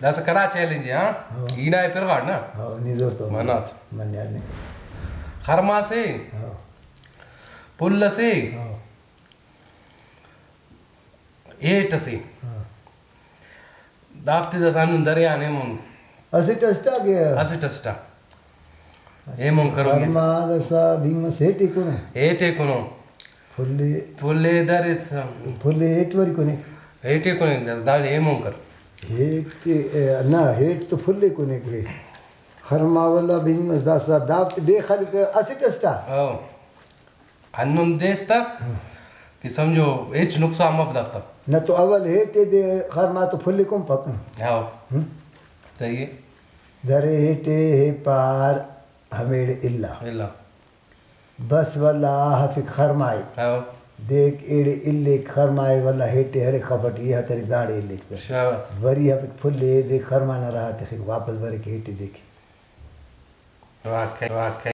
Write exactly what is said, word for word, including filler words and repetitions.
داسہ کنا چیلنج ءِ، ہاں؟ ہاں۔ ای نا ءِ پرغاڑ نا۔ ہاں، نی زور تو منات۔ منیار نے۔ خرما سے، ہاں۔ پھل سے، ہاں۔ ہیٹ سے۔ ہاں۔ دافتے داسہ ہندن درے آن ایمون۔ اسٹ اسٹا کہ؟ اسٹ اسٹا۔ ایمون کرو گے۔ خرما داسہ بھینگ مس ہیٹ ءِ کنو۔ ہیٹ ءِ کنو۔ پھل ءِ۔ پھل ءِ درس۔ پھل ءِ ہیٹ وری کنے۔ ہیٹ ءِ کنے، داڑے ایمون کر۔ ہیٹ ءِ، نہ، ہیٹ تو پھل ءِ کنے کہ۔ خرما ولا بھینگ مس داسہ دافتے بے خلک اسٹ اسٹا۔ ہاں۔ ہندن دیس تہ کہ سمجھو ہچ نقصان مف دافتا۔ نہ تو اول ہیٹ ءِ دے، خرما تو پھل ءِ کنپک۔ ہاں۔ ہم۔ صحیح ءِ۔ درے ہیٹ ءِ، ہے پار ہمیڑے الا۔ الا۔ بس ولا ہفک خرما ءِ۔ ہاں۔ دیک ایڑے الیک خرما ءِ ولا ہیٹ ءِ ہرے خفٹ ای ہترے داڑے الیک تہ۔ شاباس۔ وری ہفک پھل ءِ، دیک خرما نا راہ تخک، واپس بریک ہیٹ ءِ دیک۔ واقعی، واقعی۔